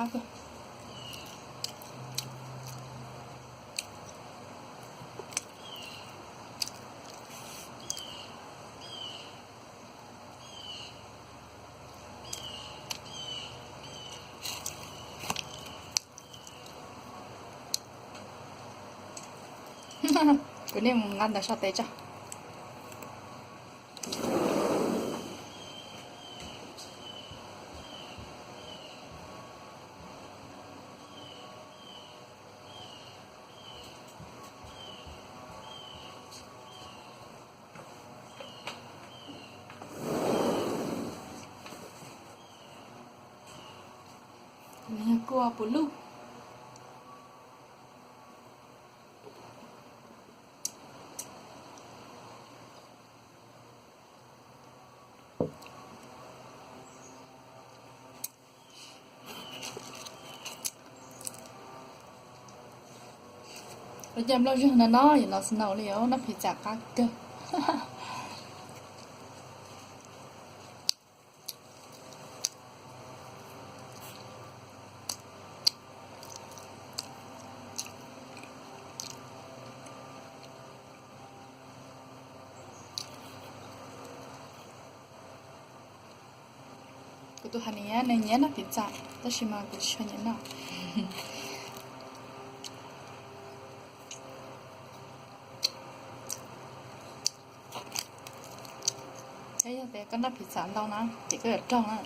qab kawg. Kuv niaj mus nqa ntawm sab tes tso. Kuv puv lug. Lub caij nplooj zog no no yog los snow li os, noj pizza qab kawg. Kuv tus honey nws nyiam noj pizza, tab sis mas kuv tsis tshua nyiam noj. Thiab yog tias koj noj pizza ntau na ces koj yuav raug na.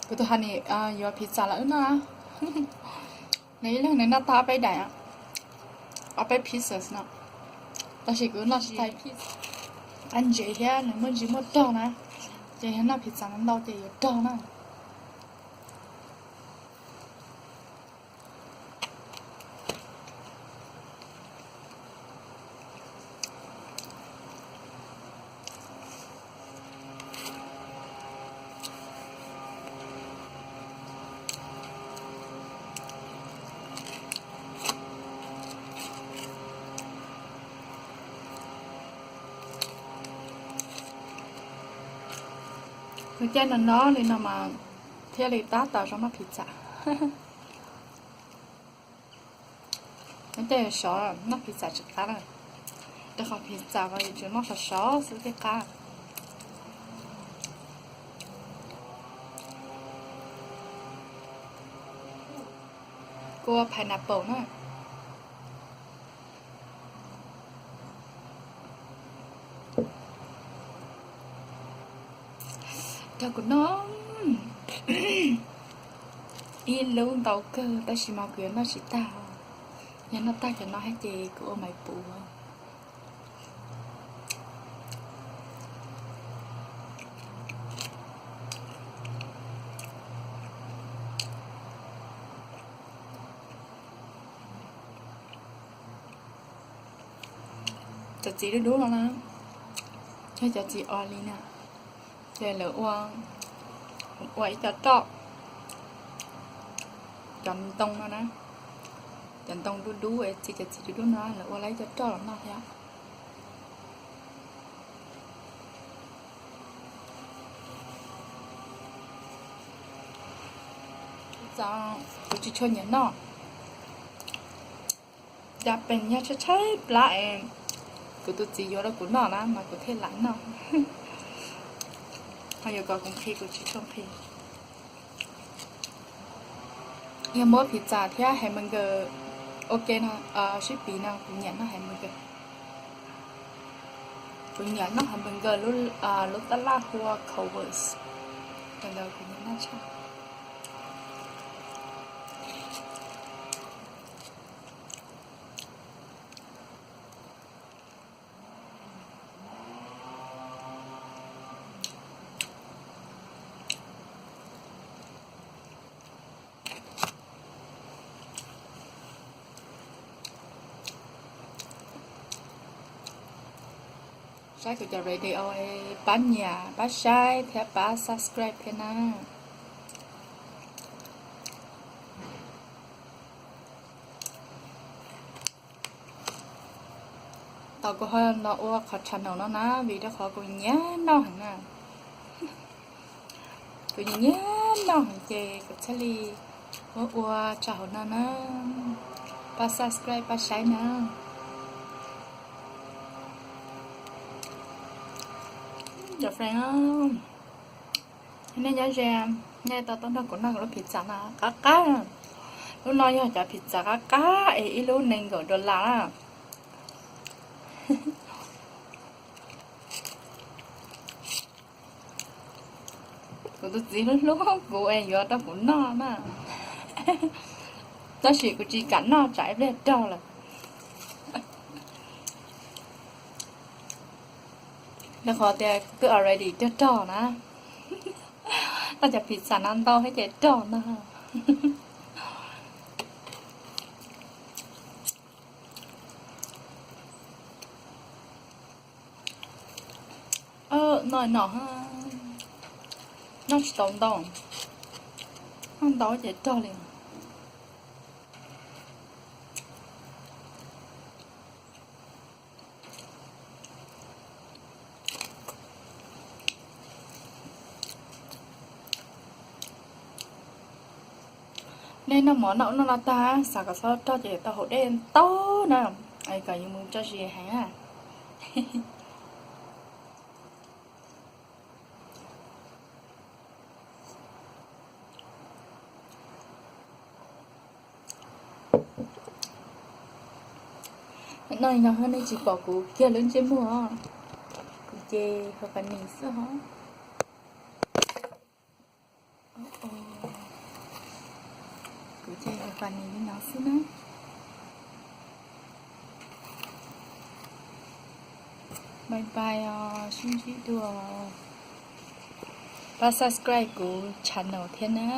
Kuv tus honey yuav pizza los wb noj. Nws ib leeg nws noj tag ob peb daim, ob peb pieces no, tab sis kuv noj tsis tag. Ab ntses thiab nws muaj ntsis muaj rog na, ces yog noj pizza ntau ces yuav rog na. Lub caij no no li no mas thiaj li tab tom zoo noj pizza. Lub caij sov noj pizza tsis qab na, rau qhov pizza mas yus tsuas noj sov sov xwb thiaj qab. Kua pineapple na. Rau kuv noj ib lub ntau kawg tab sis mas kuv yuav noj tsis tag. Yog noj tag cov no thiab ces kuv ua maiv puv. Cov txiv dub dub no na, yog cov txiv oily na, ces lawv ua, ua ib co roj, cov ntoo no na, cov ntoo dub dub es txiv, cov txiv dub dub no lawv ua lawv ib co roj los noj thiab. Kuv tsis tshua nyiam noj, cas pes yog tshaib tshaib plab es kuv tus txiv yuav rau kuv noj na mas kuv thiaj lam noj. Ho yuav kom kuv nqhis kuv tsis tshua nqhis. Yog muab pizza thiab hamburger ua ke no, sib piv no kuv nyiam noj hamburger. Kuv nyiam noj hamburger lub tab laj hu ua Culver's, ntawd kuv nyiam noj tshaj. Saib kuv cov video, pab nyiam, pab saib thiab pab subscribe thiab na. Tau kuv ho los ua qhov channel no na, vim rau qhov kuv nyiam noj heev na. Kuv nyiam noj heev ces kuv thiaj li ua ua tso hauv no na. Pab subscribe pab saib na. Cov friend, nej nyob ze, nej tau tuaj nrog kuv noj kuv lub pizza no qab qab. Lub no yog cov pizza qab qab es ib lub nees nkaum dollar na. Kuv tus txiv hlub hlub kuv es yuav rau kuv noj na, tab sis kuv tsis kam noj tsam ib pliag rog lawm. Rau qhov tias kuv twb already rog rog na, noj cov pizza no ntau thiab ces rog ntag. Noj no, noj tsis tau ntau, noj ntau ces rog li. Nej noj mov noj ub noj no tag, xav kom txhob rog ces tau haus dej ntau na, kom yuav mus tso zis heev na. Noj li no nej tsis pom kuv kiag lub ntsej muag, kuv ces funny xwb os. Kuv ces funny li no xwb na. Bye bye os, sib ntsib dua. Pab subscribe kuv channel thiab na.